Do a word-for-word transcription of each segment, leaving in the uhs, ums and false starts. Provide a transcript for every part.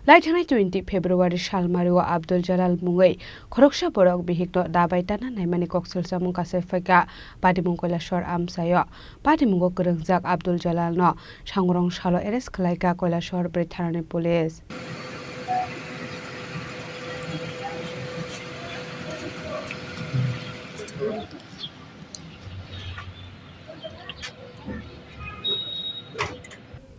Lai thangnai twenty February salmario Abdul Jalal mungwi khoroksa borok bihikno dabai tana naimani koksil chamung kasai phaikha patimung Kailasor amchaio. Patimungo kwrwngjak Abdul Jalalno sangrong salo arrest khlaikha Kailasor bwrwi thanani police.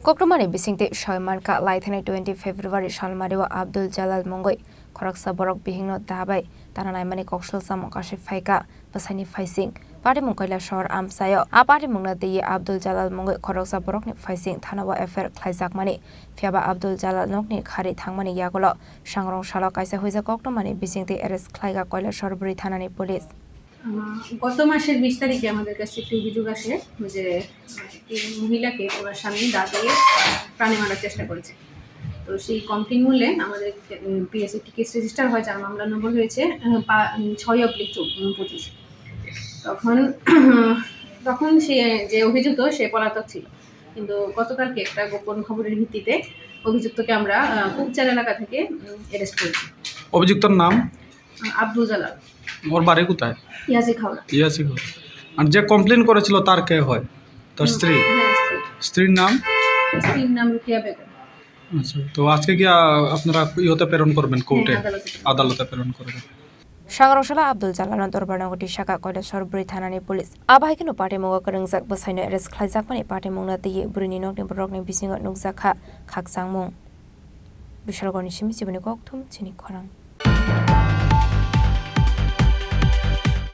Koktwmani bisingtwi soi mankha, lai thangnai twenty February salmario Abdul Jalal mungwi khoroksa borok bihikno dabai tana naimani koksil chamung kasai phaikha bwsaini phaising patimung Kailasor amchaio. A patimungno twiwi Abdul Jalal mungwi khoroksa borokni phaising thanao F I R khlaijakmani. Phiyaba Abdul Jalal nokni khari thangmani yagulo sangrong salo kaisa huijak koktwmani bisingtwi arrest khlaikha Kailasor bwrwi thanani police. আহ, গত মাসের বিশ তারিখে আমাদের কাছে একটি অভিযোগ আসে যে একটি মহিলাকে ওনার স্বামী দা দিয়ে প্রাণে মারার চেষ্টা করেছে। তো সেই কমপ্লেন মূল্যে আমাদের, উম, পিএসএ একটি কেস রেজিস্টার হয়, যার মামলা নম্বর হয়েছে, আহ, পা-, উম, ছয় অব্লিক চৌ-, উম, পঁচিশ। তখন, তখন সে যে অভিযুক্ত, সে পলাতক ছিল, কিন্তু গতকালকে একটা গোপন খবরের ভিত্তিতে অভিযুক্তকে আমরা, আহ, কুকচার এলাকা থেকে, উম, অ্যারেস্ট করেছি। অভিযুক্তর নাম? আব্দুল জালাল। ওর বাড়ি কোথায়? ইয়াসি খাওড়া। ইয়াসি খাওড়া। আর যে কমপ্লেন করেছিল তার কে হয়? তার হুম, স্ত্রী? হ্যাঁ, স্ত্রী। স্ত্রীর নাম? স্ত্রীর নাম রুকিয়া বেগম। আচ্ছা, তো আজকে কি, আ, আপনারা ইয়েতে প্রেরণ করবেন হ্যাঁ, কোর্টে? আদালতে প্রেরণ। আদালতে প্রেরণ করবেন। Sangrong salo Abdul Jalalno dorbar nangoti saka Kailasor bwrwi thanani police. Abo hai kheno patimungo kwrwngjak bwsaino arrest khlaijakmani patimungno twiwi bwrwini nokni borokni bisingo nukjakha khakchangmung. Bishalgorni simi chibini kokthum chini khorang.